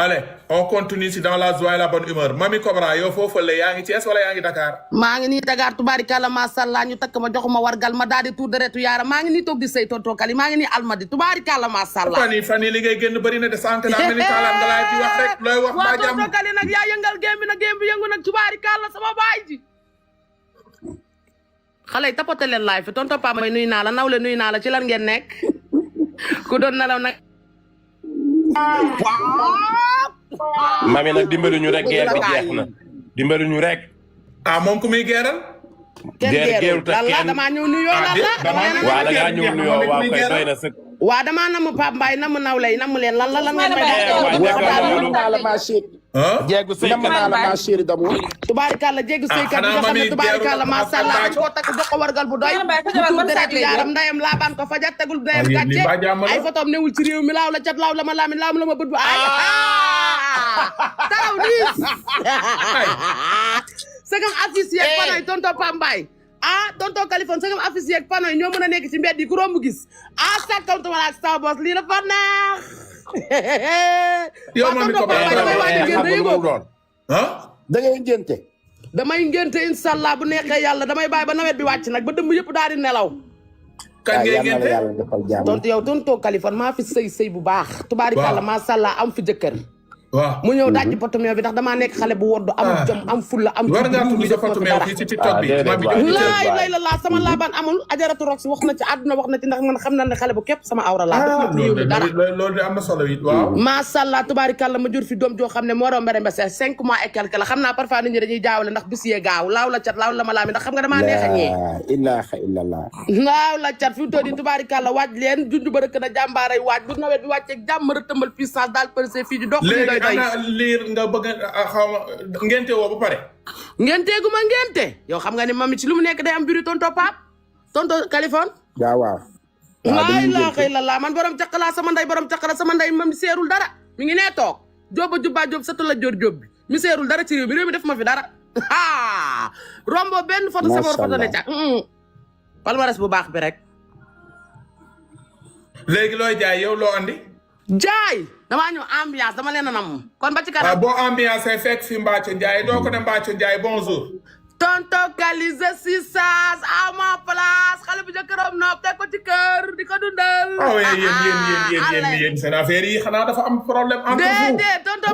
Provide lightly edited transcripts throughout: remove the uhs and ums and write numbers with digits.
allez on continue si dans la joie et la bonne humeur Mamy Cobra yow foofu la yaa ngi Thiès wala yaa ngi Dakar. maa ngi nii Dakar tubaarikàlla macha allah ñu takk ma jox ma wargal ma daal di tuur deretu yaara maa ngi nii toog di sëy tonton Kali maa ngi nii almadi tubaarikàlla macha allah. fan yii li ngay génn bëri na de sànq daa mel ni taalaan nga laay di wax rek looy wax. waaw tonton Kali nag yaa yëngal géem bi nag géem bi yëngu nag tubaarikàlla sama baay ji. xale yi tapote leen laay fi tonton Paa may nuyu naa la nawle nuyu naa la ci lan ngeen nekk ku doon nelaw nag. Mamy nag dimbali ñu rek guerre bi jeex na dimbali ñu rek. moom ku muy geeral. geeru te kenn damaa ñëw nuyoo la waaw da ngaa ñëw nuyoo waaw kay doy na sëkk. waaw damaa namm Pape Mbaye namm nawle yi namm leen lan ngeen may jéegu sëy naa la ma chérie d'amour. tubaarikàlla jéegu sëykat bi nga xam ne tubaarikàlla macha allah dañ koo takk jox ko wargal bu doy tuur deret yaaram ndayam laabaan ko fajar tegul ndayam gàcce ay photom newul ci réew mi laaw la cat laaw la ma laamin laaw la ma bët bu ay taraw diis sëgam affiche yeeg panoy tonton Pape Mbaye tonton Kaliphone sëgam affiche yeeg panoy ñoo mën a nekk ci mbedd yi ku romb gis sakkantuma la ak sa boss lii dafa neex yow Mamy Cobra da ngay ngénte. damay ngénte inshallah bu neexee yàlla damay bàyyi ba nawet bi wàcc nag ba dëmb yëpp daal di nelaw. kan ngay ngénte tontu yow tonton Kaliphone maa fi sëy bu baax. tubaarikàlla macha allah am fi jëkkër. waaw mu ñëw dajji poto meew bi ndax damaa nekk xale bu woddu am jom am fulla am war ngaa tudd sa poto meew fii ci TikTok bi laay la sama laabaan amul ajaratu rox wax na ci àdduna wax na ci ndax man xam na ne xale bu képp sama awra laa def ma yow ni dara loolu de am na solo it waaw macha allah tubaarikàlla ma jur fi doom joo xam ne moo rombe mbese 5 mois et quelque la xam naa parfois nit ñi dañuy jaawale ndax bis yee gaaw laaw la cat laaw la ma laami ndax xam nga damaa neex a ñee ilaha illallah laaw la cat fi mu toll nii tubaarikàlla waaj leen junj ba rëkk na jàmbaaray waaj bu nawet bi wàcceeg jàmm rëtëmbal puissance daal pëlse fii di dox li doy doy nga bëgg xaw ma ngénte woo ba pare. ngénteegu ma ngénte yow xam nga ne Mamy ci lu mu nekk day am biri tonton Pape tonton Kaliphone. waaw. laa ilaaha illallaah man borom caq laa sama ndey borom caq la sama ndey Mamy seerul dara mi ngi nee toog jóoba jubbaa jóob satu la jóor jóob bi mi seerul dara ci réew mi def ma fi dara rombo benn photo sama photo ne ca palmarès bu baax bi rek. léegi looy jaay yow loo andi. jaay damaa ñëw ambiance dama leen a nam kon ba ci kanam. boo ambiance fekk fi Mbathio Ndiaye doo ko ne Mbathio Ndiaye bonjour. tonton Kali je suis sage à ma place xale bu jëkkëram nopp teg ko ci kër di ko dundal. yéen seen affaire yi xanaa dafa am problème entre vous. déedéet tonton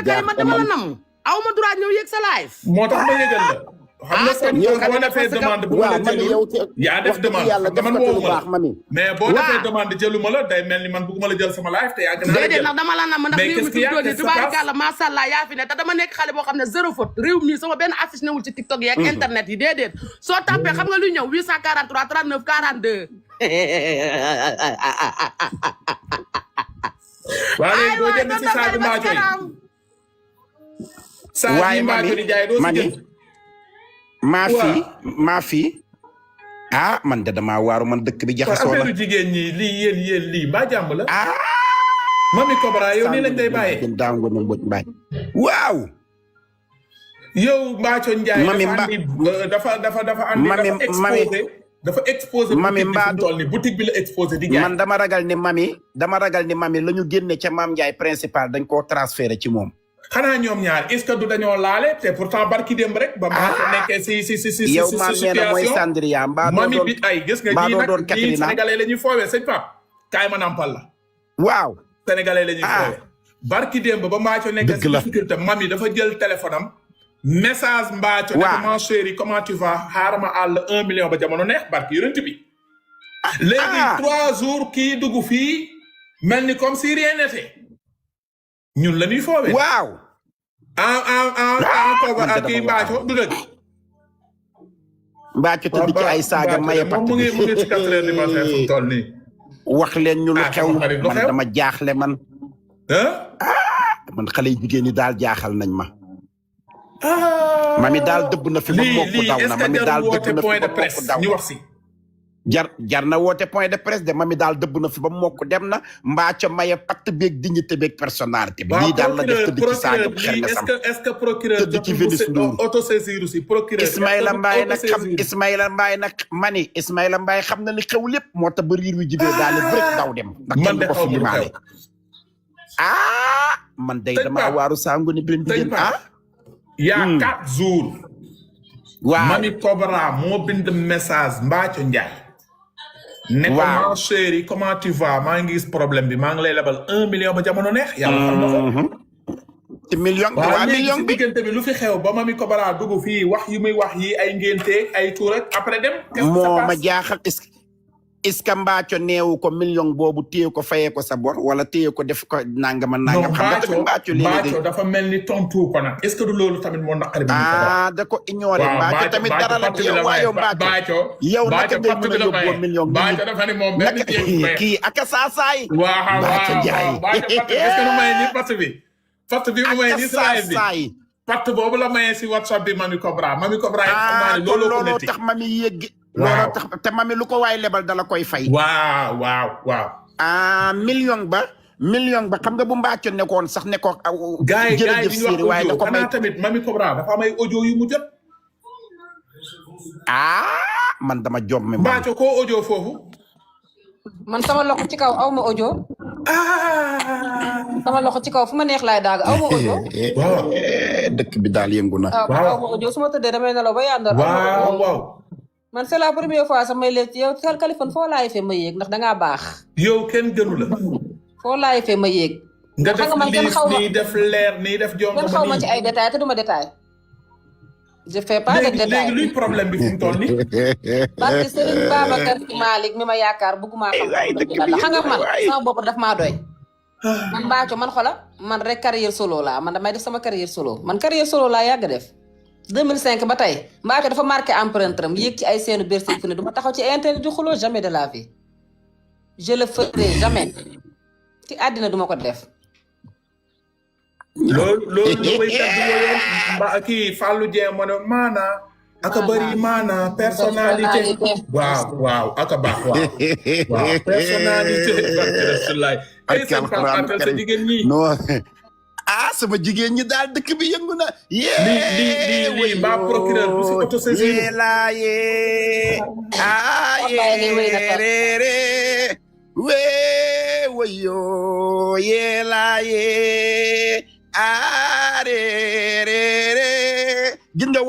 Kali man dama la nam aw ma droit ñëw yëg sa live. moo tax ma yëgal la. xam nga kon boo defee demande bu ma la jëlul yaa def demande man woo ma mais boo defee demande jëluma la day mel ni man bëgguma la jël sama live te yaa gën a déedéet ndax dama la nam ndax réew mi fi mu toll nii tubaarikàlla macha allah yaa fi ne te dama nekk xale boo xam ne zéro faute réew mi sama benn affiche newul ci TikTok yi ak internet yi déedéet soo tapé xam nga luy ñëw 843 39 42 waa léegi boo jënd si saagi Mbathio yi saagi Mbathio di jaay doo si jënd maa fi man de damaa waaru man dëkk bi jaxasoo la affaire jigéen ñi lii yéen lii mbaa jàmm la Mamy Cobra yow nii lañ day bàyyee daaw nga ne mboj mbaaj waaw yow Mbathio Ndiaye dafa exposé Mamy mbaa tool ni boutique bi la exposé di jaay man dama ragal ni Mamy la ñu génne ca Mame Ndiaye principal dañ koo transféré ci moom xanaa ñoom ñaar est-ce que du dañoo laale te pourtant barki démb rek ba maa nekkee si yow maa nee na mooy Sandria mbaa Mamy bi ay gis nga ñii nag ñii sénégalais la ñuy foowee sëñ Pape kaay ma nampal la waaw sénégalais la ñuy foowee barki démb ba Mbathio nekkee si difficulté Mamy dafa jël téléphone am message Mbathio ne mon chéri comment tu vas xaaral ma àll 1 million ba jamono neex barki yonent bi léegi 3 jours kii dugg fii mel ni comme si rien n'était ñun la ñuy foowee. waaw. kooku ak kii Mbathio du dëgg. Mbathio tëdd ci ay saaga maye pat mu ngi ci 4 heures du matin fu mu toll nii. wax leen ñu lu xew man dama jaaxle man. man xale yu jigéen ñi daal jaaxal nañ ma. Mamy daal dëbb na fi ba mokk daw na Mamy daal dëbb na fi ba mokk daw ñu wax si. jar na woote point de presse de Mamy daal dëbb na fi ba mokk dem na Mbathio maye patt beeg dignité beeg personnalité bi lii daal la def tëdd ci saaga xel nga sam est-ce que procureur tëdd ci Vénus Ndour autosaisir aussi procureur Ismaïla Mbaye nag xam Ismaïla Mbaye nag mani Ismaïla Mbaye xam na li xew lépp moo tax ba riir wi jibee daal bëri daw dem ndax kenn ko fi limaale man day dama waaru sangu ni birin jigéen yaa 4 jours waaw Mamy Cobra moo bind message Mbathio Ndiaye ne ko ma chérie comment tu vas maa ngi gis problème bi maa ngi lay lebal 1 million ba jamono neex yàlla xam na ko te million bi waa million bi diggante bi lu fi xew ba Mamy Cobra dugg fii wax yi muy wax yi ay ngénte ay tuur ak après dem moo ma jaaxal est-ce que Mbathio neewu ko million boobu téye ko fayee ko sa bor wala téye ko def ko nangam xam nga tamit Mbathio dafa mel ni tontu ko nag est-ce que du loolu tamit moo naqari bi da ko ignoré Mbathio tamit dara la yow Mbathio yow naka ngay mën a yóbboo million Mbathio dafa ne moom benn kii aka saasaay waaw Mbathio Ndiaye est-ce que nu may ni patt bi mu may ni si patt boobu la mayee si WhatsApp bi Mamy Cobra yi xam naa ne looloo tax Mamy yëgg looloo tax te Mamy lu ko waay lebal dala koy fay waaw million ba xam nga bu Mbathio nekkoon sax ne ko jërëjëf Siri waaye da ko may tamit Mamy Cobra dafa am ay audio yu mu jot man dama jom mi Mbathio koo audio foofu man sama loxo ci kaw aw ma audio sama loxo ci kaw fu ma neex laay daaga aw ma audio dëkk bi daal yëngu na aw ma audio su ma tëddee damay nelaw ba yàndar waaw man c'est la première fois sax may leet yow Kaliphone foo laay fee ma yéeg ndax dangaa baax yow kenn gënu la foo laay fee ma yéeg nga def nii def leer nii def jongo kenn xaw ma ci ay détails te duma détail je fais pas de détails léegi luy problème bi fi mu toll nii parce que Serigne Babacar Malick mi ma yaakaar bëgguma xam nga man sama bopp daf maa doy man Mbathio man xola man rek carrière solo laa man damay def sama carrière solo man carrière solo laa yàgg def 2005 ba tey Mbathio dafa marqué empreinte am yéeg ci ay seenu bercé fu ne du ma taxaw ci internet di xuloo jamais de la vie je le ferai jamais ci àddina duma ko def loolu waykat bi yooyoon kii Fallou Dieng mo ne maana aka bëri maana personnalité waaw aka baax waaw personnalité barkelaay ay seen Pape sa jigéen ñi sama jigéen ñi daal dëkk bi yëngu na lii mbaa procureur bu si autosaisine wayo gis nga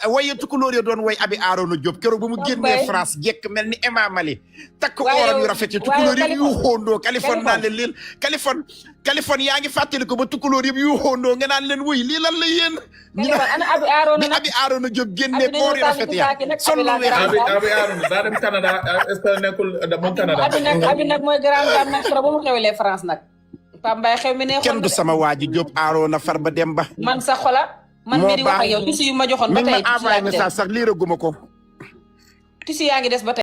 wayi tukulóor ya doon way abi Arona Diop keroog ba mu génnee France jekk mel ni Emma Mali takk oram yu rafet yi tukulóor yëpp yu xóondoo Kaliphone naan leen Kaliphone yaa ngi fàttali ko ba tukulóor yëpp yu xóondoo nga naan leen wuy lii lan la yéen bi abi Arona Diop génnee koor yu rafet ya sol lu weex abi Arona daa dem Canada est-ce que nekkul moom Canada abi nag mooy grand dame nag ba mu xewelee France nag Pape Mbaye xew mi neexoon kenn du sama waa ji Diop Arona far ba dem ba man sa xola man mii di wax ak yow tissu yu ma joxoon ba tey envoyé message sax liiraguma ko tissu yaa ngi des ba tey